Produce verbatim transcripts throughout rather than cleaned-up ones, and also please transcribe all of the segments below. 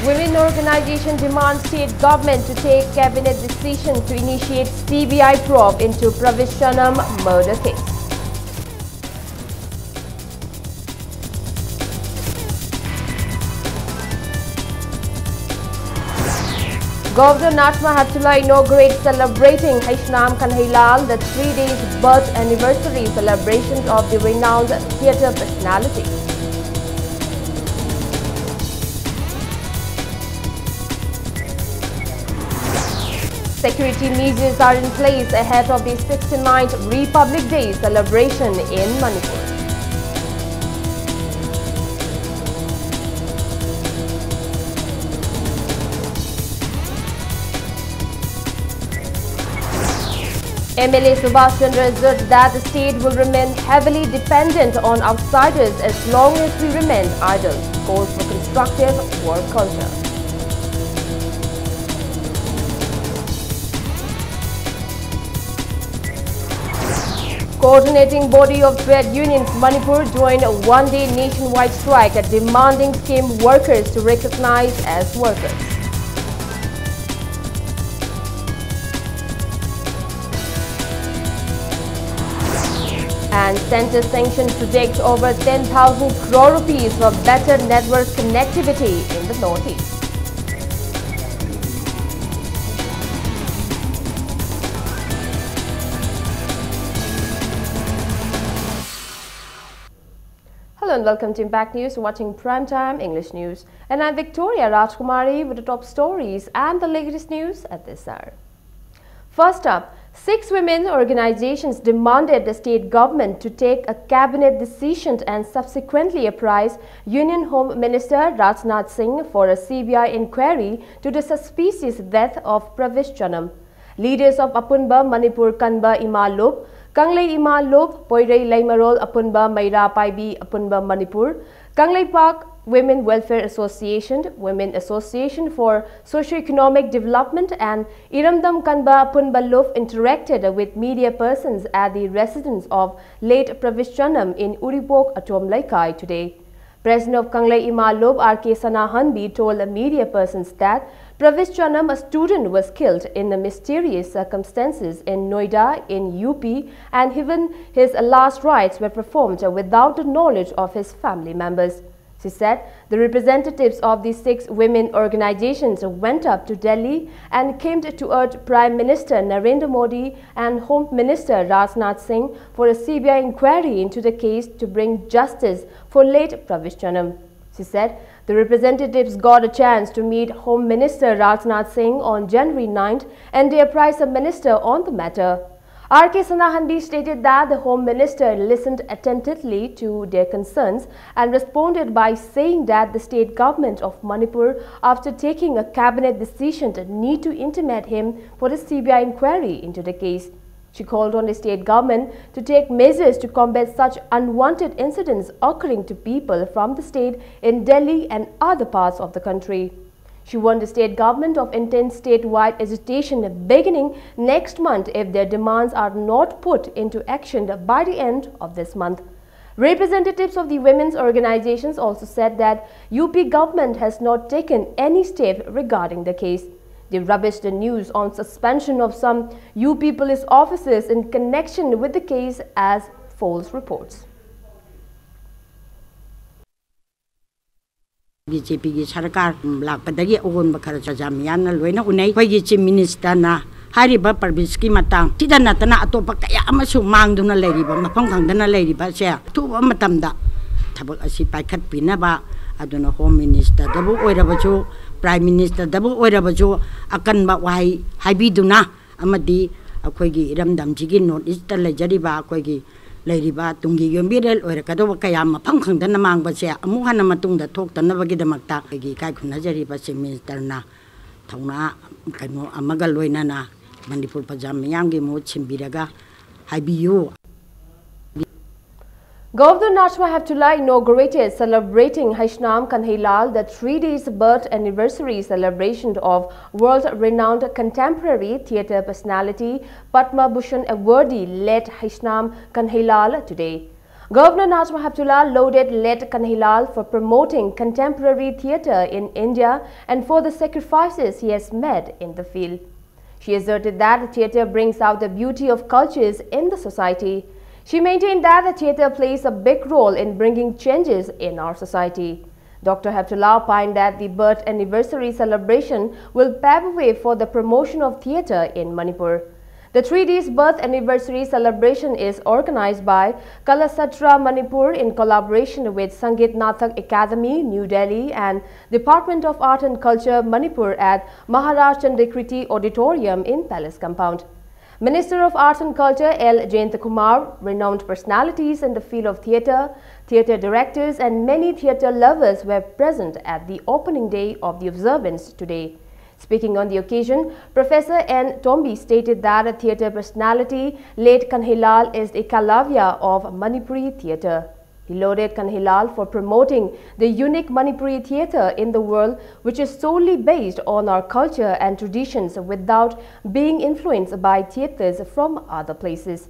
Women organization demand state government to take cabinet decision to initiate C B I probe into Pravesh Chanam murder case. Governor Najma Heptulla inaugurates celebrating Haishnam Kanhailal, the three days birth anniversary celebrations of the renowned theatre personality. Security measures are in place ahead of the sixty-ninth Republic Day celebration in Manipur. M L A Subhash Chandra asserts that the state will remain heavily dependent on outsiders as long as we remain idle. Calls for constructive work culture. Coordinating body of trade unions Manipur joined a one-day nationwide strike at demanding scheme workers to recognize as workers. And center sanctioned projects over ten thousand crore rupees for better network connectivity in the Northeast. Hello and welcome to Impact News, watching Primetime English News. And I'm Victoria Rajkumari with the top stories and the latest news at this hour. First up, six women organizations demanded the state government to take a cabinet decision and subsequently apprise Union Home Minister Rajnath Singh for a C B I inquiry to the suspicious death of Pravesh Chanam. Leaders of Apunba Manipur Kanba Ima Lup, Kanglei Ima Lup, Poirei Leimarol Apunba Meira Paibi Apunba Manipur, Kangleipak Women Welfare Association, Women Association for Socio-Economic Development and Iramdam Kanba Apunba Lup interacted with media persons at the residence of late Pravesh Chanam in Uripok Atom Leikai today. President of Kanglei Ima Lop R K Sanahanbi told media persons that Pravish Chanam, a student, was killed in the mysterious circumstances in Noida in U P, and even his last rites were performed without the knowledge of his family members. She said the representatives of the six women organizations went up to Delhi and came to urge Prime Minister Narendra Modi and Home Minister Rajnath Singh for a C B I inquiry into the case to bring justice for late Pravish Chanam. She said the representatives got a chance to meet Home Minister Rajnath Singh on January ninth, and they apprised the minister on the matter. R K Sanahanbi stated that the Home Minister listened attentively to their concerns and responded by saying that the state government of Manipur, after taking a cabinet decision, need to intimate him for the C B I inquiry into the case. She called on the state government to take measures to combat such unwanted incidents occurring to people from the state in Delhi and other parts of the country. She warned the state government of intense statewide agitation beginning next month if their demands are not put into action by the end of this month. Representatives of the women's organizations also said that U P government has not taken any step regarding the case. They rubbish the news on suspension of some U P police officers in connection with the case as false reports. B J ꯄꯤꯒꯤ ꯁꯔꯀꯥꯔ ꯂꯥꯛꯄꯗꯒꯤ ꯑꯑꯣꯟꯕ ꯈꯔ ꯆꯖꯥ ꯃꯤꯌꯥꯝꯅ ꯂꯣꯏꯅ ꯎꯅꯩ꯫ ꯑꯩꯈꯣꯏꯒꯤ chief ꯃꯤꯅꯤꯁꯇꯔꯅ ꯍꯥꯏꯔꯤꯕ ꯄ꯭ꯔꯕꯤꯁꯀꯤ ꯃꯇꯥꯡ ꯁꯤꯗ ꯅꯠꯇꯅ ꯑꯇꯣꯞꯄ ꯀꯌꯥ ꯑꯃꯁꯨ ꯃꯥꯡꯗꯨꯅ ꯂꯩꯔꯤꯕ, ꯃꯐꯝ ꯈꯪꯗꯅ ꯂꯩꯔꯤꯕꯁꯦ ꯑꯊꯨꯕ ꯃꯇꯝꯗ ꯊꯕꯛ ꯑꯁꯤ ꯄꯥꯏꯈꯠꯄꯤꯅꯕ, ꯑꯗꯨꯅ ꯍꯣꯝ ꯃꯤꯅꯤꯁꯇꯔꯗꯕꯨ ꯑꯣꯏꯔꯕꯁꯨ, ꯄ꯭ꯔꯥꯏꯝ ꯃꯤꯅꯤꯁꯇꯔꯗꯕꯨ ꯑꯣꯏꯔꯕꯁꯨ ꯑꯀꯟꯕ ꯋꯥꯍꯩ ꯍꯥꯏꯕꯤꯗꯨꯅ ꯑꯃꯗꯤ ꯑꯩꯈꯣꯏꯒꯤ ꯏꯔꯝꯗꯝꯁꯤꯒꯤ ꯅꯣꯔꯠ ꯏꯁꯇ ꯂꯩꯖꯔꯤꯕ ꯑꯩꯈꯣꯏꯒꯤ ꯂꯩꯔꯤꯕ ꯇꯨꯡꯒꯤ ꯌꯨꯝꯕꯤꯔꯦꯜ ꯑꯣꯏꯔꯛꯀꯗꯧꯕ ꯀꯌꯥ ꯃꯐꯝ ꯈꯪꯗꯅ ꯃꯥꯡꯕꯁꯦ ꯑꯃꯨꯛ ꯍꯟꯅ ꯃꯇꯨꯡꯗ ꯊꯣꯛꯇꯅꯕꯒꯤꯗꯃꯛꯇ ꯑꯩꯈꯣꯏꯒꯤ ꯏꯀꯥꯏ ꯈꯨꯝꯅꯖꯔꯤꯕ ꯆꯤꯐ ꯃꯤꯅꯤꯁꯇꯔꯅ ꯊꯧꯅꯥ ꯀꯩꯅꯣ ꯑꯃꯒ ꯂꯣꯏꯅꯅ ꯃꯅꯤꯄꯨꯔ ꯄ꯭ꯔꯖꯥ ꯃꯤꯌꯥꯝꯒꯤ ꯃꯍꯨꯠ ꯁꯤꯟꯕꯤꯔꯒ ꯍꯥꯏꯕꯤꯌꯨ꯫ Governor Najma Heptulla inaugurated celebrating Haishnam Kanheilal, the three days birth anniversary celebration of world-renowned contemporary theatre personality Padma Bhushan awardee late Haishnam Kanheilal today. Governor Najma Heptulla lauded late Kanhaiyalal for promoting contemporary theatre in India and for the sacrifices he has made in the field. She asserted that the theatre brings out the beauty of cultures in the society. She maintained that the theatre plays a big role in bringing changes in our society. Doctor Heptulla opined that the birth anniversary celebration will pave way for the promotion of theatre in Manipur. The three days birth anniversary celebration is organized by Kalasatra Manipur in collaboration with Sangeet Natak Akademi, New Delhi, and Department of Art and Culture, Manipur, at Maharaj Chandrakirti Auditorium in Palace Compound. Minister of Arts and Culture L Jayanta Kumar, renowned personalities in the field of theatre, theatre directors, and many theatre lovers were present at the opening day of the observance today. Speaking on the occasion, Professor N Tombi stated that a theatre personality, late Kanhaiyalal, is the Kalavya of Manipuri theatre. He lauded Kanhaiyalal for promoting the unique Manipuri theatre in the world, which is solely based on our culture and traditions without being influenced by theatres from other places.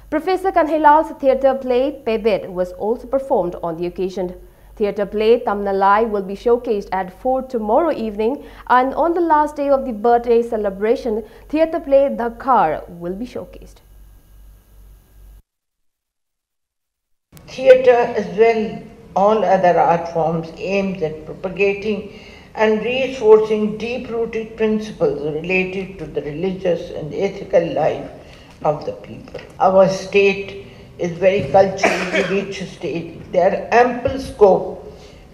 Professor Kanhaiyalal's theatre play Pebet was also performed on the occasion. Theatre play Tamnalai will be showcased at four tomorrow evening, and on the last day of the birthday celebration, theatre play Dhakhar will be showcased. Theatre, as well all other art forms, aims at propagating and reinforcing deep-rooted principles related to the religious and ethical life of the people. Our state is very culturally rich state. There are ample scope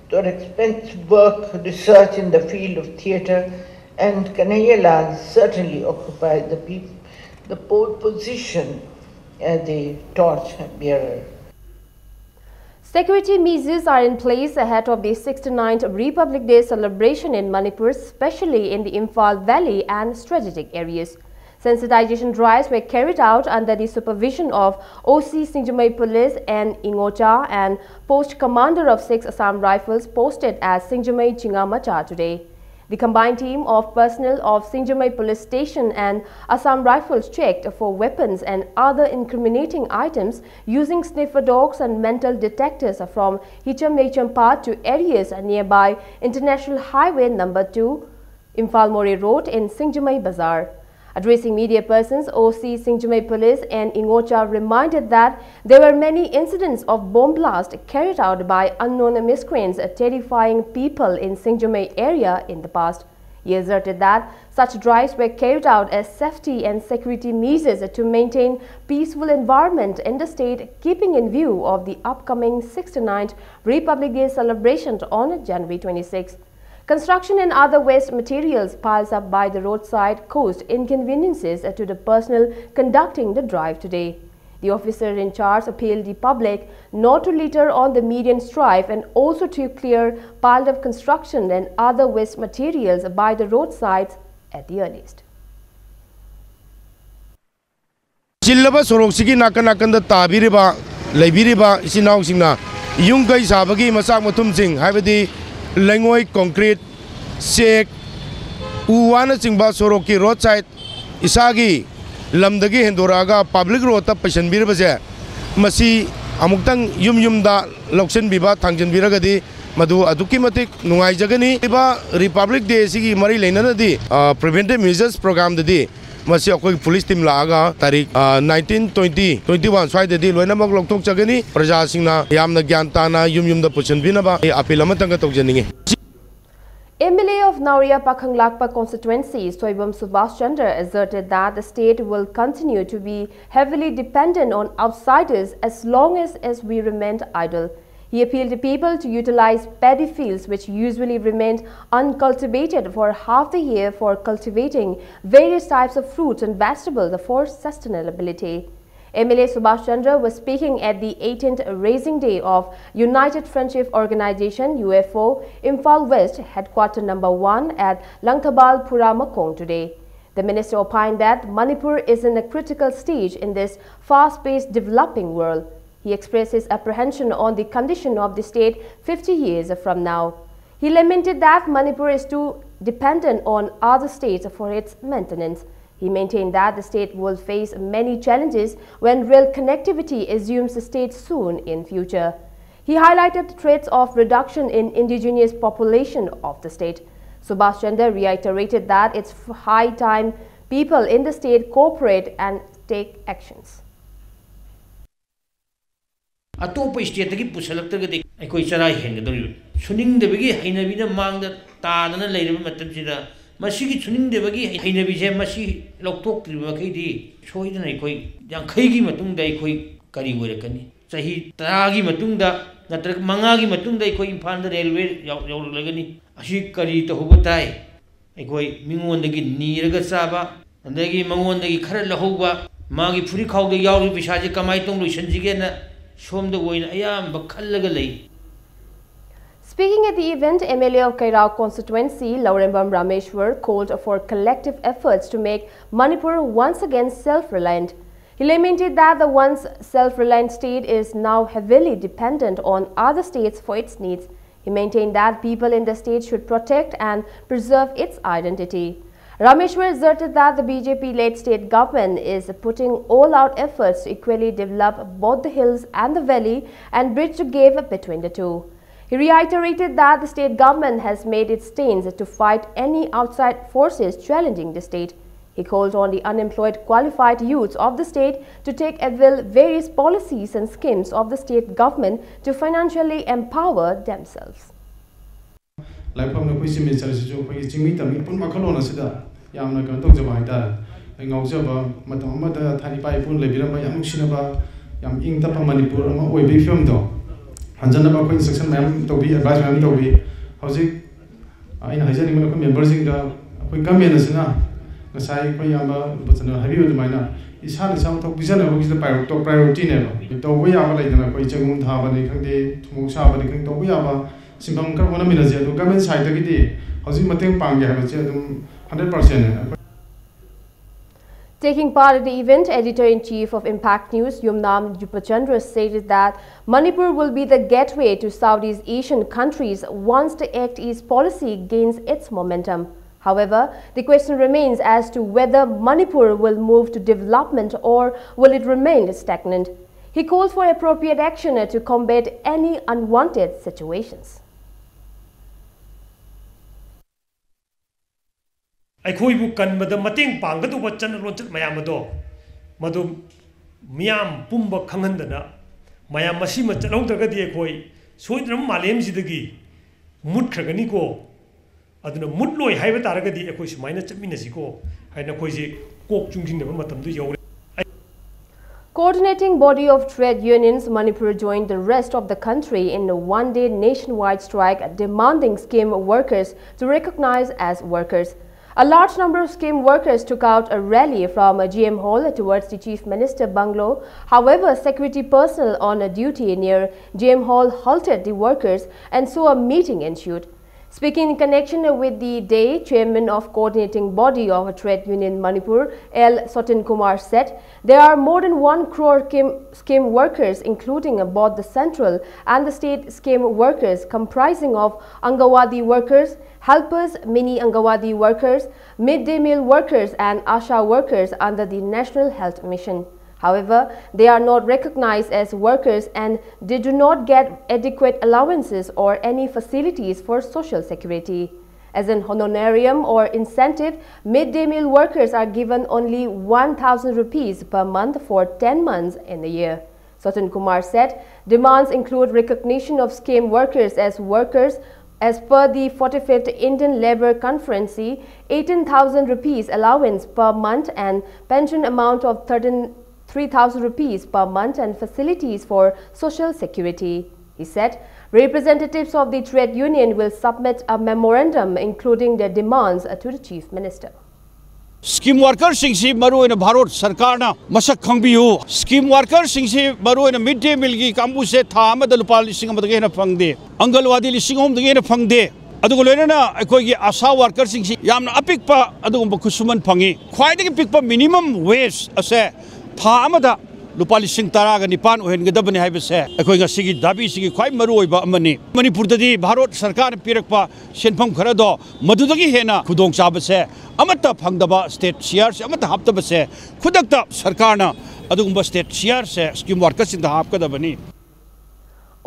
for expensive work, research in the field of theatre, and Kanhaiyalal certainly occupies the, peop- the pole position as the torch bearer. Security measures are in place ahead of the sixty-ninth Republic Day celebration in Manipur, especially in the Imphal Valley and strategic areas. Sensitization drives were carried out under the supervision of O C Singjamei Police N Ingocha and post commander of six Assam Rifles posted at Singjamei Chingamacha today. The combined team of personnel of Singjamei Police Station and Assam Rifles checked for weapons and other incriminating items using sniffer dogs and metal detectors from Hicham Necham Path to areas nearby International Highway number two, Imphal Moreh Road in Singjamei Bazar. Addressing media persons, O C Singjamei Police N Ingocha reminded that there were many incidents of bomb blast carried out by unknown miscreants, terrifying people in Singjamei area in the past. He asserted that such drives were carried out as safety and security measures to maintain peaceful environment in the state, keeping in view of the upcoming sixty-ninth Republic Day celebration on January twenty-sixth. Construction and other waste materials piled up by the roadside caused inconveniences to the personnel conducting the drive today. The officer in charge appealed the public not to litter on the median stripe and also to clear piled up construction and other waste materials by the roadsides at the earliest. ꯆꯤꯜꯂꯕ ꯁꯣꯔꯣꯛꯁꯤꯒꯤ ꯅꯥꯀꯟ ꯅꯥꯀꯟꯗ ꯇꯥꯕꯤꯔꯤꯕ, ꯂꯩꯕꯤꯔꯤꯕ ꯏꯆꯤꯟ ꯏꯅꯥꯎꯁꯤꯡꯅ ꯌꯨꯝ ꯀꯩ ꯁꯥꯕꯒꯤ ꯃꯆꯥꯛ ꯃꯊꯨꯝꯁꯤꯡ, ꯍꯥꯏꯕꯗꯤ ꯂꯩꯉꯣꯏ, ꯀꯣꯟꯀ꯭ꯔꯤꯠ, ꯆꯦꯛ, ꯎ ꯋꯥꯅꯆꯤꯡꯕ ꯁꯣꯔꯣꯛꯀꯤ ꯔꯣꯗ ꯁꯥꯏꯗ ꯏꯁꯥꯒꯤ ꯂꯝꯗꯒꯤ ꯍꯦꯟꯗꯣꯔꯛꯑꯒ ꯄꯕ꯭ꯂꯤꯛ ꯔꯣꯗꯇ ꯄꯩꯁꯤꯟꯕꯤꯔꯕꯁꯦ, ꯃꯁꯤ ꯑꯃꯨꯛꯇꯪ ꯌꯨꯝ ꯌꯨꯝꯗ ꯂꯧꯁꯤꯟꯕꯤꯕ, ꯊꯥꯡꯖꯤꯟꯕꯤꯔꯒꯗꯤ ꯃꯗꯨ ꯑꯗꯨꯛꯀꯤ ꯃꯇꯤꯛ ꯅꯨꯡꯉꯥꯏꯖꯒꯅꯤ꯫ ꯂꯩꯕ ꯔꯤꯄꯕ꯭ꯂꯤꯛ ꯗꯦꯁꯤꯒꯤ ꯃꯔꯤ ꯂꯩꯅꯅꯗꯤ, ꯑ, ꯄ꯭ꯔꯤꯚꯦꯟꯇꯤꯚ ꯃꯦꯖꯔꯁ ꯄ꯭ꯔꯣꯒ꯭ꯔꯥꯝꯗꯗꯤ ꯃꯁꯤ ꯑꯩꯈꯣꯏ ꯄꯨꯂꯤꯁ ꯇꯤꯝ ꯂꯥꯛꯑꯒ ꯇꯥꯔꯤꯛ, ꯑ, ꯅꯥꯏꯟꯇꯤꯟ, ꯇ꯭ꯋꯦꯟꯇꯤ, ꯇ꯭ꯋꯦꯟꯇꯤ ꯋꯥꯟ ꯁ꯭ꯋꯥꯏꯗꯗꯤ ꯂꯣꯏꯅꯃꯛ ꯂꯧꯊꯣꯛꯆꯒꯅꯤ꯫ ꯄ꯭ꯔꯖꯥꯁꯤꯡꯅ ꯌꯥꯝꯅ ꯒ꯭ꯌꯥꯟ ꯇꯥꯅ ꯌꯨꯝ ꯌꯨꯝꯗ ꯄꯨꯁꯤꯟꯕꯤꯅꯕ ꯑꯩ appeal ꯑꯃꯇꯪꯒ ꯇꯧꯖꯅꯤꯡꯉꯤ꯫ M L A of Naoria Pakhanglakpa constituency, Soibam Subhash Chandra, asserted that the state will continue to be heavily dependent on outsiders as long as, as we remain idle. He appealed to people to utilize paddy fields, which usually remained uncultivated for half the year, for cultivating various types of fruits and vegetables for sustainability. M L A Subhash Chandra was speaking at the eighteenth Raising Day of United Friendship Organization, U F O, Imphal West, headquarter number one at Langthabal Phuramakong today. The minister opined that Manipur is in a critical stage in this fast-paced developing world. He expressed his apprehension on the condition of the state fifty years from now. He lamented that Manipur is too dependent on other states for its maintenance. He maintained that the state will face many challenges when rail connectivity assumes the state soon in future. He highlighted the threats of reduction in indigenous population of the state. Subhash Chandra reiterated that it's high time people in the state cooperate and take actions. ꯑꯇꯣꯞꯄ ꯁ꯭ꯇꯦꯠꯇꯒꯤ ꯄꯨꯁꯜꯂꯛꯇ꯭ꯔꯒꯗꯤ ꯑꯩꯈꯣꯏ ꯆꯔꯥ ꯍꯦꯟꯒꯗꯧꯔꯤꯕꯅꯤ꯫ ꯁꯨꯅꯤꯡꯗꯕꯒꯤ ꯍꯩꯅꯕꯤꯅ ꯃꯥꯡꯗ ꯇꯥꯗꯅ ꯂꯩꯔꯕ ꯃꯇꯝꯁꯤꯗ, ꯃꯁꯤꯒꯤ ꯁꯨꯅꯤꯡꯗꯕꯒꯤ ꯍꯩꯅꯕꯤꯁꯦ ꯃꯁꯤ ꯂꯧꯊꯣꯛꯇ꯭ꯔꯤꯕ ꯃꯈꯩꯗꯤ ꯁꯣꯏꯗꯅ ꯑꯩꯈꯣꯏ ꯌꯥꯡꯈꯩꯒꯤ ꯃꯇꯨꯡꯗ ꯑꯩꯈꯣꯏ ꯀꯔꯤ ꯑꯣꯏꯔꯛꯀꯅꯤ? ꯆꯍꯤ ꯇꯔꯥꯒꯤ ꯃꯇꯨꯡꯗ ꯅꯠꯇ꯭ꯔꯒ ꯃꯉꯥꯒꯤ ꯃꯇꯨꯡꯗ ꯑꯩꯈꯣꯏ ꯏꯝꯐꯥꯜꯗ ꯔꯦꯜꯋꯦ ꯌꯧ-, ꯌꯧꯔꯛꯂꯒꯅꯤ꯫ ꯑꯁꯤ ꯀꯔꯤ ꯇꯧꯍꯧꯕ ꯇꯥꯏ? ꯑꯩꯈꯣꯏ ꯃꯤꯉꯣꯟꯗꯒꯤ ꯅꯤꯔꯒ ꯆꯥꯕ, ꯑꯗꯒꯤ ꯃꯉꯣꯟꯗꯒꯤ ꯈꯔ ꯂꯧꯍꯧꯕ, ꯃꯥꯒꯤ ꯐꯨꯔꯤꯠꯈꯥꯎꯗ ꯌꯥꯎꯔꯤꯕ ꯄꯩꯁꯥꯁꯦ ꯀꯃꯥꯏꯅ ꯇꯧꯅ ꯂꯣꯏꯁꯤꯟꯁꯤꯒꯦꯅ ꯁꯣꯝꯗ ꯑꯣꯏꯅ ꯑꯌꯥꯝꯕ ꯈꯜꯂꯒ ꯂꯩ꯫ Speaking at the event, M L A of Kairao constituency, Laurembam Rameshwar, called for collective efforts to make Manipur once again self-reliant. He lamented that the once self-reliant state is now heavily dependent on other states for its needs. He maintained that people in the state should protect and preserve its identity. Rameshwar asserted that the B J P-led state government is putting all-out efforts to equally develop both the hills and the valley and bridge the gap between the two. He reiterated that the state government has made its stance to fight any outside forces challenging the state. He called on the unemployed qualified youths of the state to take avail various policies and schemes of the state government to financially empower themselves. ꯂꯥꯏꯐꯝ ꯑꯩꯈꯣꯏ ꯆꯤꯃꯦ ꯆꯠꯂꯁꯤꯁꯨ ꯑꯩꯈꯣꯏꯒꯤ ꯆꯤꯡꯃꯤ ꯇꯝꯃꯤ ꯄꯨꯝꯅꯃꯛ ꯋꯥꯈꯜꯂꯣꯟ ꯑꯁꯤꯗ ꯌꯥꯝꯅ ꯀꯩꯅꯣ ꯇꯧꯖꯕ ꯍꯥꯏꯇꯥꯔꯦ꯫ ꯑꯩ ꯉꯥꯎꯖꯕ ꯃꯇꯝ ꯑꯃꯗ ꯊꯥꯏꯅ ꯏꯄꯥ ꯏꯄꯨꯅ ꯂꯩꯕꯤꯔꯝꯕ ꯌꯥꯝ ꯅꯨꯡꯁꯤꯅꯕ, ꯌꯥꯝ ꯏꯪ ꯇꯞꯄ ꯃꯅꯤꯄꯨꯔ ꯑꯃ ꯑꯣꯏꯕꯒꯤ ꯐꯤꯕꯝꯗꯣ ꯍꯟꯖꯅꯕ ꯑꯩꯈꯣꯏ instruction ꯃꯌꯥꯝ ꯇꯧꯕꯤ, advice ꯃꯌꯥꯝ ꯇꯧꯕꯤ꯫ ꯍꯧꯖꯤꯛ ꯑꯩꯅ ꯍꯥꯏꯖꯅꯤꯡꯕꯅ ꯑꯩꯈꯣꯏ memberꯁꯤꯡꯗ ꯑꯩꯈꯣꯏ government ꯑꯁꯤꯅ ꯉꯁꯥꯏ ꯑꯩꯈꯣꯏ ꯏꯌꯥꯝꯕ ꯔꯨꯄꯆꯟꯗ꯭ꯔ ꯍꯥꯏꯕꯤꯕ ꯑꯗꯨꯃꯥꯏꯅ ꯏꯁꯥꯅ ꯏꯁꯥꯕꯨ ꯊꯕꯛ ꯄꯤꯖꯅꯕꯒꯤꯁꯤꯗ prior-, top priorityꯅꯦꯕ꯫ ꯇꯧꯕ ꯌꯥꯕ ꯂꯩꯗꯅ ꯑꯩꯈꯣꯏ ꯆꯦꯡꯒꯨꯝ ꯊꯥꯕꯅꯤ ꯈꯪꯗꯦ, ꯊꯨꯝꯃꯣꯛ ꯁꯥꯕꯅꯤ ꯈꯪꯗꯦ, ꯇꯧꯕ ꯌꯥꯕ ꯁꯤꯟꯐꯝ ꯈꯔ ꯍꯣꯠꯅꯃꯤꯟꯅꯁꯦ꯫ ꯑꯗꯨ government sideꯇꯒꯤꯗꯤ ꯍꯧꯖꯤꯛ ꯃꯇꯦꯡ ꯄꯥꯡꯒꯦ ꯍꯥꯏꯕꯁꯦ ꯑꯗꯨꯝ hundred percentꯅꯦ꯫ Taking part in the event, editor-in-chief of Impact News, Yumnam Yupachandra, stated that Manipur will be the gateway to Southeast Asian countries once the Act East policy gains its momentum. However, the question remains as to whether Manipur will move to development or will it remain stagnant. He called for appropriate action to combat any unwanted situations. ꯑꯩꯈꯣꯏꯕꯨ ꯀꯟꯕꯗ ꯃꯇꯦꯡ ꯄꯥꯡꯒꯗꯧꯕ ꯆꯠꯅ ꯂꯣꯟꯆꯠ ꯃꯌꯥꯝ ꯑꯗꯣ ꯃꯗꯨ ꯃꯤꯌꯥꯝ ꯄꯨꯝꯕ ꯈꯪꯍꯟꯗꯅ, ꯃꯌꯥꯝ ꯃꯁꯤꯃ ꯆꯠꯍꯧꯗ꯭ꯔꯒꯗꯤ ꯑꯩꯈꯣꯏ ꯁꯣꯏꯗꯅ ꯃꯥꯂꯦꯝꯁꯤꯗꯒꯤ ꯃꯨꯠꯈ꯭ꯔꯒꯅꯤꯀꯣ꯫ ꯑꯗꯨꯅ ꯃꯨꯠꯂꯣꯏ ꯍꯥꯏꯕ ꯇꯥꯔꯒꯗꯤ ꯑꯩꯈꯣꯏ ꯁꯨꯃꯥꯏꯅ ꯆꯠꯃꯤꯟꯅꯁꯤꯀꯣ ꯍꯥꯏꯅ ꯑꯩꯈꯣꯏꯁꯦ ꯀꯣꯛ ꯆꯨꯡꯁꯤꯟꯅꯕ ꯃꯇꯝꯗꯨ ꯌꯧꯔꯦ꯫ Coordinating body of trade unions, Manipur joined the rest of the country in a one-day nationwide strike demanding scheme workers to recognize as workers. A large number of scheme workers took out a rally from a G M Hall towards the Chief Minister bungalow. However, security personnel on a duty near G M Hall halted the workers and so a meeting ensued. Speaking in connection with the day, chairman of coordinating body of trade union Manipur, L Sotin Kumar, said there are more than one crore scheme, scheme workers, including both the central and the state scheme workers, comprising of Angawadi workers, helpers, mini Angawadi workers, midday meal workers, and ASHA workers under the National Health Mission. However, they are not recognized as workers and they do not get adequate allowances or any facilities for social security. As an honorarium or incentive, midday meal workers are given only one thousand rupees per month for ten months in a year. Sotin Kumar said demands include recognition of scheme workers as workers as per the forty-fifth Indian Labour Conference, eighteen thousand rupees allowance per month and pension amount of thirteen, three thousand rupees per month and facilities for social security. He said representatives of the trade union will submit a memorandum including their demands to the Chief Minister. Scheme ꯋꯥꯔꯀꯔꯁꯤꯡꯁꯤ ꯃꯔꯨꯑꯣꯏꯅ ꯚꯥꯔꯠ ꯁꯔꯀꯥꯔꯅ ꯃꯁꯛ ꯈꯪꯕꯤꯌꯨ꯫ Scheme ꯋꯥꯔꯀꯔꯁꯤꯡꯁꯤ ꯃꯔꯨꯑꯣꯏꯅ ꯃꯤꯗ ꯗꯦ ꯃꯤꯜꯒꯤ ꯀꯥꯡꯕꯨꯁꯦ ꯊꯥ ꯑꯃꯗ ꯂꯨꯄꯥ ꯂꯤꯁꯤꯡ ꯑꯃꯗꯒꯤ ꯍꯦꯟꯅ ꯐꯪꯗꯦ, ꯑꯪꯒꯜꯋꯥꯗꯤ ꯂꯤꯁꯤꯡ ꯑꯍꯨꯝꯗꯒꯤ ꯍꯦꯟꯅ ꯐꯪꯗꯦ꯫ ꯑꯗꯨꯒ ꯂꯣꯏꯅꯅ ꯑꯩꯈꯣꯏꯒꯤ ꯑꯥꯁꯥ ꯋꯥꯔꯀꯔꯁꯤꯡꯁꯤ ꯌꯥꯝꯅ ꯑꯄꯤꯛꯄ ꯑꯗꯨꯒꯨꯝꯕ ꯈꯨꯠꯁꯨꯃꯟ ꯐꯪꯉꯤ꯫ ꯈ꯭ꯋꯥꯏꯗꯒꯤ ꯄꯤꯛꯄ ꯃꯤꯅꯤꯃꯝ ꯋꯦꯖ ꯑꯁꯦ ꯊꯥ ꯑꯃꯗ ꯂꯨꯄꯥ ꯂꯤꯁꯤꯡ ꯇꯔꯥꯒ ꯅꯤꯄꯥꯟ ꯑꯣꯏꯍꯟꯒꯗꯕꯅꯤ ꯍꯥꯏꯕꯁꯦ ꯑꯩꯈꯣꯏ ꯉꯁꯤꯒꯤ ꯗꯥꯕꯤꯁꯤꯒꯤ ꯈ꯭ꯋꯥꯏ ꯃꯔꯨꯑꯣꯏꯕ ꯑꯃꯅꯤ꯫ ꯃꯅꯤꯄꯨꯔꯗꯗꯤ ꯚꯥꯔꯠ ꯁꯔꯀꯥꯔꯅ ꯄꯤꯔꯛꯄ ꯁꯦꯟꯐꯝ ꯈꯔꯗꯣ ꯃꯗꯨꯗꯒꯤ ꯍꯦꯟꯅ ꯈꯨꯗꯣꯡꯆꯥꯕꯁꯦ ꯑꯃꯠꯇ ꯐꯪꯗꯕ, ꯁ꯭ꯇꯦꯠ ꯁꯤꯌꯥꯔꯁꯦ ꯑꯃꯠꯇ ꯍꯥꯞꯇꯕꯁꯦ ꯈꯨꯗꯛꯇ ꯁꯔꯀꯥꯔꯅ ꯑꯗꯨꯒꯨꯝꯕ ꯁ꯭ꯇꯦꯠ ꯁꯤꯌꯥꯔꯁꯦ ꯁ꯭ꯀꯤꯝ ꯋꯥꯔꯀꯔꯁꯤꯡꯗ ꯍꯥꯞꯀꯗꯕꯅꯤ꯫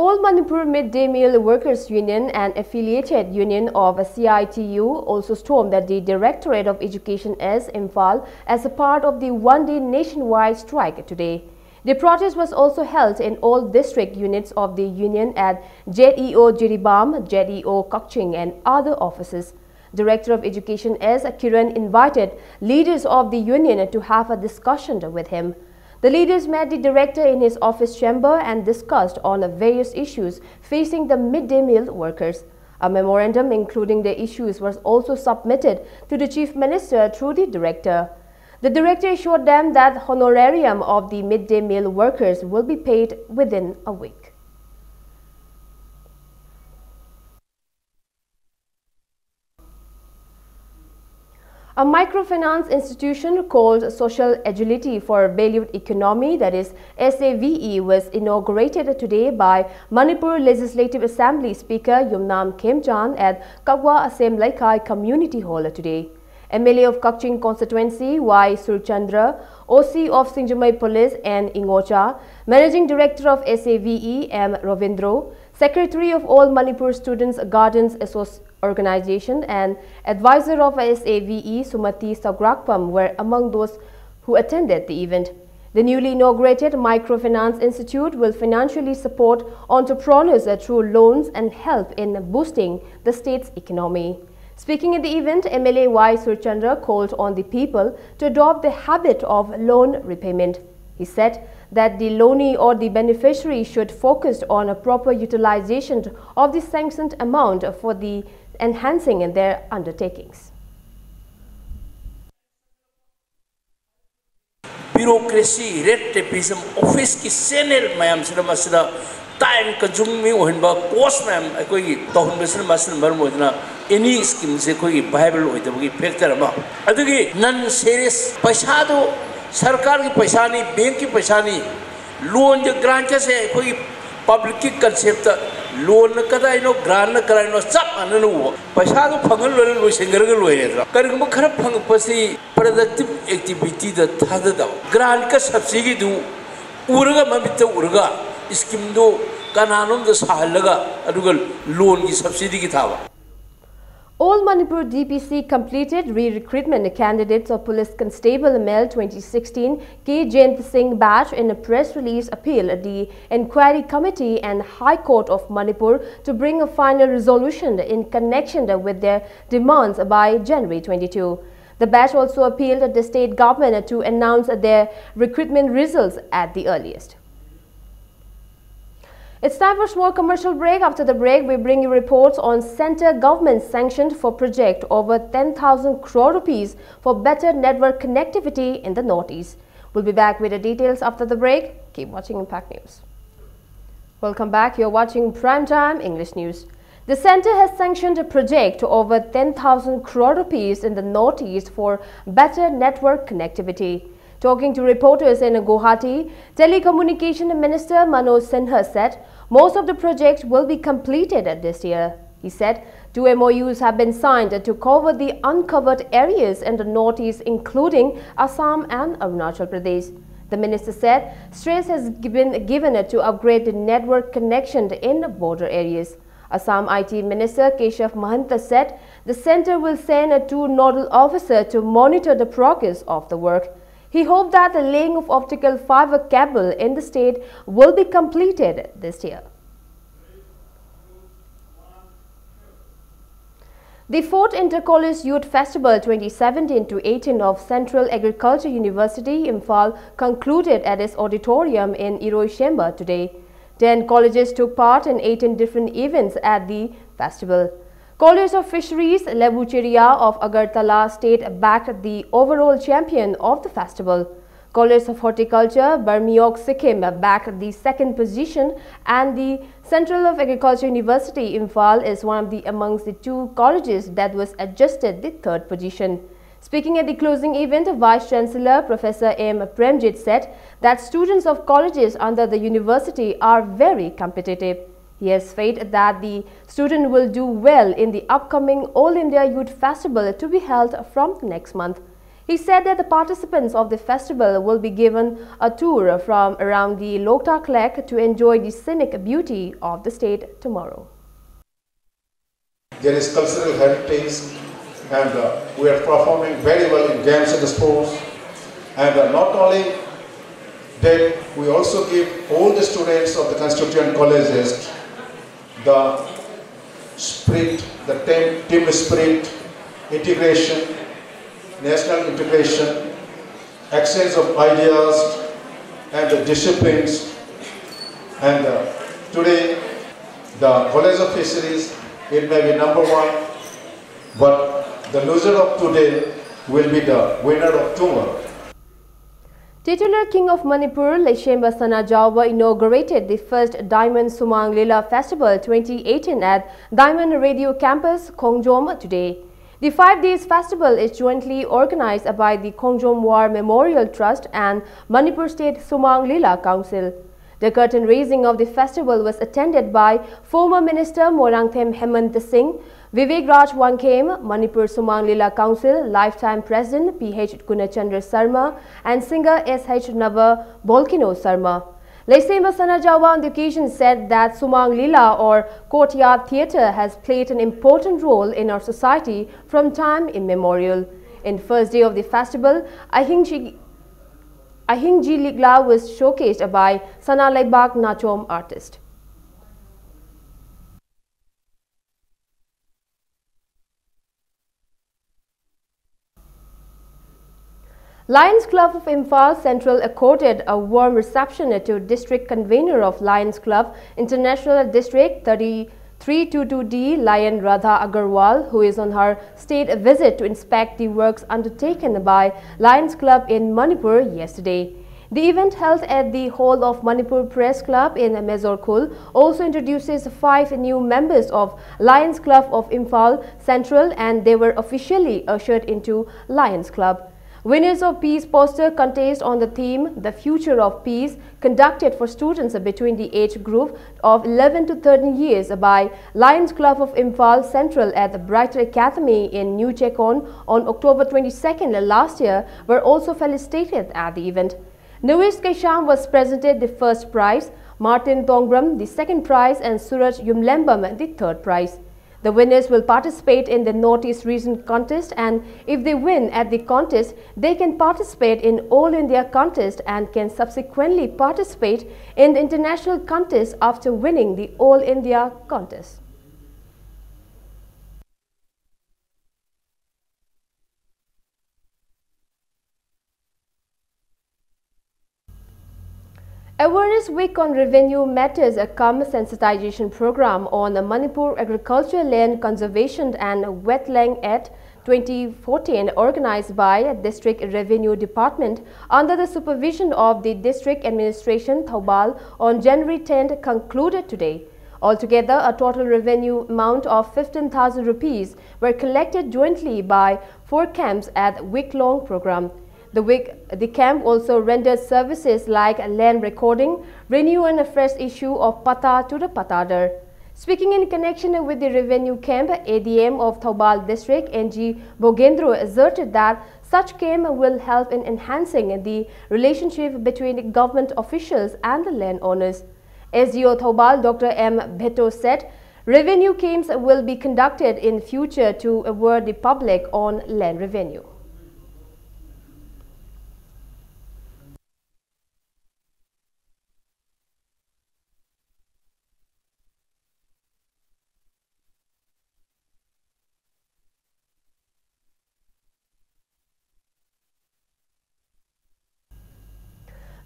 All Manipur Mid-Day Meal Workers Union, an affiliated union of C I T U, also stormed at the Directorate of Education S, Imphal, as a part of the one-day nationwide strike today. The protest was also held in all district units of the union at Z E O Jiribam, Z E O Kakching, and other offices. Director of Education S, Kiran, invited leaders of the union to have a discussion with him. The leaders met the director in his office chamber and discussed on various issues facing the mid-day meal workers. A memorandum including the issues was also submitted to the chief minister through the director. The director assured them that honorarium of the mid-day meal workers will be paid within a week. A microfinance institution called Social Agility for Valued Economy, that is S A V E, was inaugurated today by Manipur Legislative Assembly Speaker Yumnam Khemchand at Kakwa Asem Laikai Community Hall today. M L A of Kakching constituency Y Surchandra, O C of Singjamei Police N Ingocha, Managing Director of S A V E M Ravindro, Secretary of All Manipur Students Guardians Associ- Organization and advisor of S A V E Sumati Sagrakpam were among those who attended the event. The newly inaugurated Microfinance Institute will financially support entrepreneurs through loans and help in boosting the state's economy. Speaking at the event, M L A Y Surchandra called on the people to adopt the habit of loan repayment. He said that the loanee or the beneficiary should focus on a proper utilization of the sanctioned amount for the enhancing in their undertakings. Bureaucracy, red tapeism, office ꯀꯤ channel ꯃꯌꯥꯝꯁꯤꯗ ꯃꯁꯤꯗ Time consuming ꯑꯣꯏꯍꯟꯕ, cost ꯃꯌꯥꯝ ꯑꯩꯈꯣꯏꯒꯤ ꯇꯧꯍꯟꯕꯁꯤꯅ, ꯃꯁꯤꯅ ꯃꯔꯝ ꯑꯣꯏꯗꯨꯅ any schemeꯁꯦ ꯑꯩꯈꯣꯏꯒꯤ viable ꯑꯣꯏꯗꯕꯒꯤ factor ꯑꯃ꯫ ꯑꯗꯨꯒꯤ non serious ꯄꯩꯁꯥꯗꯨ ꯁꯔꯀꯥꯔꯒꯤ ꯄꯩꯁꯥꯅꯤ, bankꯀꯤ ꯄꯩꯁꯥꯅꯤ, loanꯒ grantꯀꯁꯦ ꯑꯩꯈꯣꯏꯒꯤ publicꯀꯤ conceptꯇ loanꯅ ꯀꯗꯥꯏꯅꯣ, grantꯅ ꯀꯗꯥꯏꯅꯣ ꯆꯞ ꯃꯥꯟꯅꯅ ꯎꯕ꯫ ꯄꯩꯁꯥꯗꯨ ꯐꯪꯍꯜꯂꯣꯏꯔ ꯂꯣꯏꯁꯤꯟꯈ꯭ꯔꯒ ꯂꯣꯏꯔꯦꯗꯅ꯫ ꯀꯔꯤꯒꯨꯝꯕ ꯈꯔ ꯐꯪꯉꯛꯄꯁꯤ productive activityꯗ ꯊꯥꯗꯗꯕ, grantꯀ subsidyꯗꯨ ꯎꯔꯒ, ꯃꯃꯤꯠꯇ ꯎꯔꯒ schemeꯗꯨ ꯀꯅꯥꯅꯣꯝꯗ ꯁꯥꯍꯜꯂꯒ ꯑꯗꯨꯒ loanꯒꯤ subsidyꯒꯤ ꯊꯥꯕ꯫ All Manipur D P C completed re-recruitment candidates of Police Constable Male twenty sixteen K Jayant Singh batch in a press release appealed the Inquiry Committee and High Court of Manipur to bring a final resolution in connection with their demands by January twenty-two. The batch also appealed the state government to announce their recruitment results at the earliest. It's time for a small commercial break. After the break, we bring you reports on centre government sanctioned for project over ten thousand crore rupees for better network connectivity in the Northeast. We'll be back with the details after the break. Keep watching Impact News. Welcome back. You're watching Prime Time English News. The centre has sanctioned a project over ten thousand crore rupees in the Northeast for better network connectivity. Talking to reporters in Guwahati, Telecommunication Minister Manoj Sinha said most of the project will be completed this year. He said two M O Us have been signed to cover the uncovered areas in the Northeast, including Assam and Arunachal Pradesh. The minister said stress has been given to upgrade the network connection in border areas. Assam I T Minister Keshav Mahanta said the centre will send two nodal officers to monitor the progress of the work. He hoped that the laying of optical fibre cable in the state will be completed this year. The fourth Inter-College Youth Festival twenty seventeen to eighteen of Central Agriculture University, Imphal, concluded at its auditorium in Iroishemba today. Ten colleges took part in eighteen different events at the festival. College of Fisheries, Lebucheria of Agartala State backed the overall champion of the festival. College of Horticulture, Barmiyok, Sikkim bagged the second position, and the Central of Agriculture University, Imphal, is one of the amongst the two colleges that was adjudged the third position. Speaking at the closing event, Vice Chancellor Professor M Premjit said that students of colleges under the university are very competitive. He has faith that the student will do well in the upcoming All India Youth Festival to be held from next month. He said that the participants of the festival will be given a tour from around the Loktak Lake to enjoy the scenic beauty of the state tomorrow. There is cultural heritage, and uh, we are performing very well in games and sports. And uh, not only that, we also give all the students of the constituent colleges the spirit, the team, team spirit, integration, national integration, exchange of ideas, and the disciplines. And uh, today, the College of Fisheries, it may be number one, but the loser of today will be the winner of tomorrow. Titular King of Manipur, Leishemba Sanajaoba, inaugurated the first Diamond Sumang Lila Festival twenty eighteen at Diamond Radio Campus, Khongjom today. The five days festival is jointly organized by the Khongjom War Memorial Trust and Manipur State Sumang Lila Council. The curtain raising of the festival was attended by former Minister Moirangthem Hemant Singh, Vivek Raj Wangkhem, Manipur Sumang Lila Council lifetime President P H Gunachandra Sharma, and singer S H Nava Bolkino Sharma. Leishemba Sanajaoba on the occasion said that Sumang Lila or courtyard theatre has played an important role in our society from time immemorial. In first day of the festival, Ahingji, Ahingji Ligla was showcased by Sana Leibak Nachom artist. Lions Club of Imphal Central accorded a warm reception to District Convener of Lions Club International District thirty, three two two D Lion Radha Agarwal, who is on her state visit to inspect the works undertaken by Lions Club in Manipur yesterday. The event held at the hall of Manipur Press Club in Mezorkhul also introduces five new members of Lions Club of Imphal Central, and they were officially ushered into Lions Club. Winners of Peace poster contest on the theme The Future of Peace, conducted for students between the age group of eleven to thirteen years by Lions Club of Imphal Central at the Brighter Academy in New Chekon on October twenty-second last year, were also felicitated at the event. Nawish Kesham was presented the first prize, Martin Tongbram the second prize, and Suraj Yumlembam the third prize. The winners will participate in the Northeast Region contest, and if they win at the contest, they can participate in All India contest and can subsequently participate in the international contest after winning the All India contest. Awareness Week on Revenue Matters, a cum sensitization program on the Manipur Agriculture Land Conservation and Wetland Act twenty fourteen, organized by District Revenue Department under the supervision of the District Administration, Thoubal, on January tenth, concluded today. Altogether, a total revenue amount of fifteen thousand rupees were collected jointly by four camps at week-long program. The week, the camp also rendered services like land recording, renew and a fresh issue of patta to the pattadar. Speaking in connection with the revenue camp, A D M of Thoubal district, N G Bogendro, asserted that such camp will help in enhancing the relationship between government officials and the landowners. S D O Thoubal, Doctor M Bheto, said revenue camps will be conducted in future to aware the public on land revenue.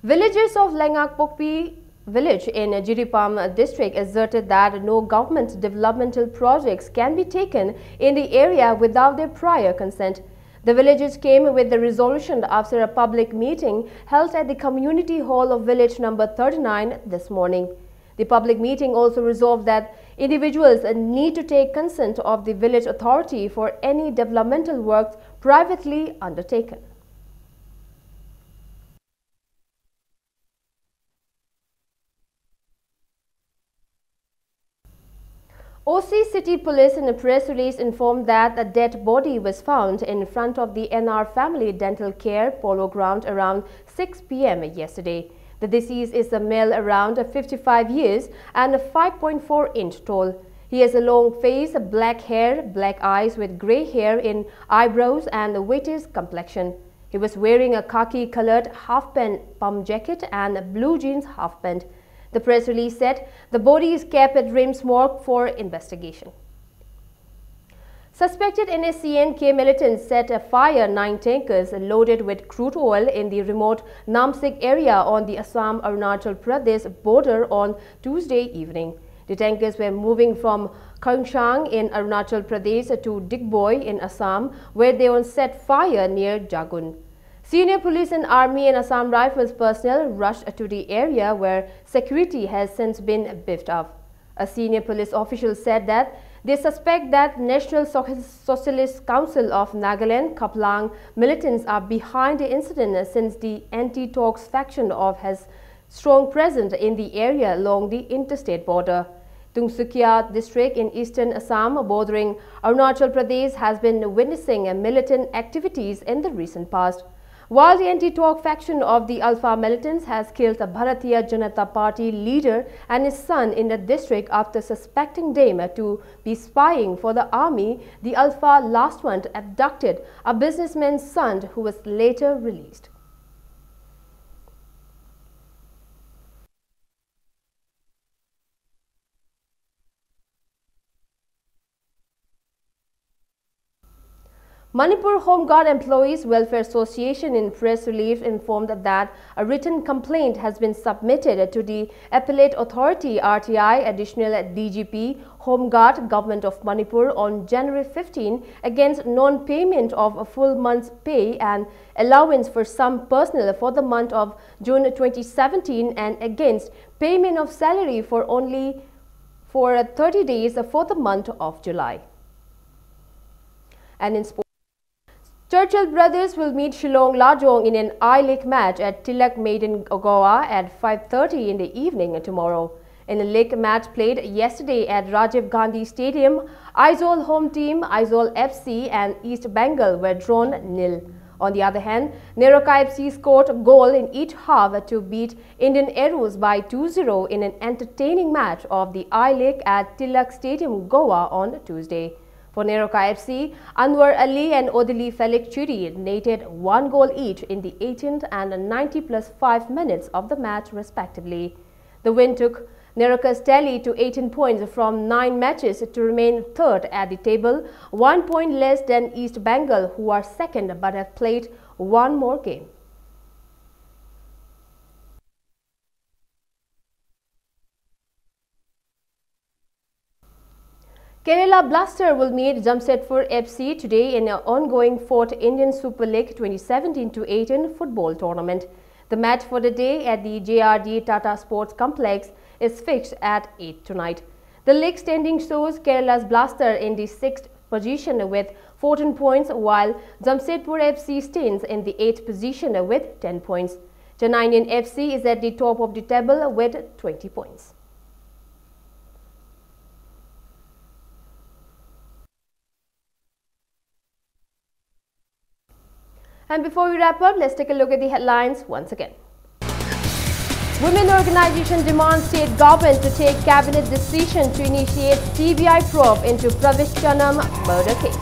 Villagers of Lengakpokpi village in Jiribam district asserted that no government developmental projects can be taken in the area without their prior consent. The villagers came with the resolution after a public meeting held at the community hall of village number thirty-nine this morning. The public meeting also resolved that individuals need to take consent of the village authority for any developmental works privately undertaken. O C City Police in a press release informed that a dead body was found in front of the N R Family Dental Care Polo Ground around six p m yesterday. The deceased is a male around fifty-five years and five point four inch tall. He has a long face, black hair, black eyes with gray hair in eyebrows and a whitish complexion. He was wearing a khaki colored half pant pump jacket and a blue jeans half pant. The press release said the body is kept at RIMS morgue for investigation. Suspected N S C N K militants set a fire nine tankers loaded with crude oil in the remote Namsik area on the Assam-Arunachal Pradesh border on Tuesday evening. The tankers were moving from Kangshang in Arunachal Pradesh to Digboi in Assam, where they on set fire near Jagun. Senior police and army and Assam Rifles personnel rushed to the area where security has since been beefed up. A senior police official said that they suspect that National Soc-, Socialist Council of Nagaland, Khaplang, militants are behind the incident since the anti-talks faction of has strong presence in the area along the interstate border. Tinsukia district in eastern Assam, bordering Arunachal Pradesh, has been witnessing a militant activities in the recent past. While the anti-talk faction of the Alpha militants has killed a Bharatiya Janata Party leader and his son in the district after suspecting them to be spying for the army, the Alpha last month abducted a businessman's son who was later released. Manipur Home Guard Employees Welfare Association in press release informed that a written complaint has been submitted to the Appellate Authority, R T I, Additional D G P, Home Guard, Government of Manipur on January fifteen against non-payment of a full month's pay and allowance for some personnel for the month of June twenty seventeen and against payment of salary for only for thirty days for the month of July. And in sports, Churchill Brothers will meet Shillong Lajong in an I-League match at Tilak Maidana, Goa at five thirty in the evening tomorrow. In a league match played yesterday at Rajiv Gandhi Stadium, Aizawl home team Aizawl F C and East Bengal were drawn nil. On the other hand, NEROCA F C scored a goal in each half to beat Indian Arrows by two zero in an entertaining match of the I-League at Tilak Stadium, Goa on Tuesday. For NEROCA F C, Anwar Ali and Odili Felix Churi netted one goal each in the eighteenth and ninety plus five minutes of the match, respectively. The win took NEROCA's tally to eighteen points from nine matches to remain third at the table, one point less than East Bengal, who are second but have played one more game. Kerala Blaster will meet Jamshedpur F C today in an ongoing fourth Indian Super League twenty seventeen to eighteen football tournament. The match for the day at the J R D Tata Sports Complex is fixed at eight tonight. The league standing shows Kerala's Blaster in the sixth position with fourteen points, while Jamshedpur F C stands in the eighth position with ten points. Chennai Indian F C is at the top of the table with twenty points. And before we wrap up, let's take a look at the headlines once again. Women organization demands state government to take cabinet decision to initiate C B I probe into Pravesh Chanam murder case.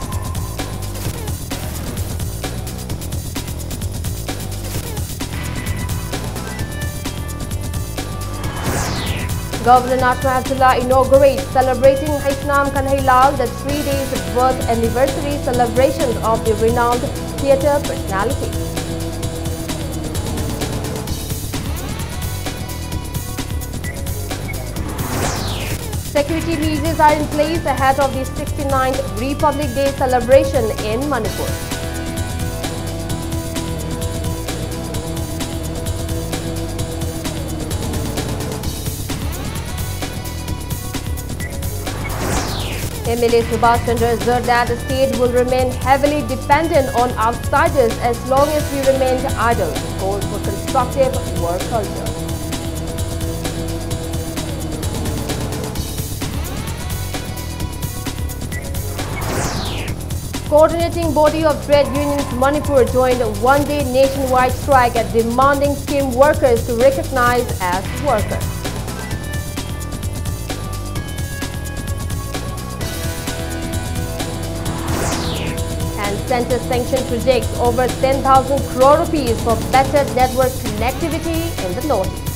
Governor Natarajan Pillai inaugurates celebrating Heishnam Kanhailal, the three days birth anniversary celebration of the renowned theatre personality. Security measures are in place ahead of the sixty-ninth Republic Day celebration in Manipur. M L A Subhash Chandra asserted that the state will remain heavily dependent on outsiders as long as we remain idle. Calls for constructive work culture. Coordinating body of trade unions Manipur joined a one-day nationwide strike at demanding scheme workers to recognize as workers. And center sanctioned projects over ten thousand crore rupees for better network connectivity in the Northeast.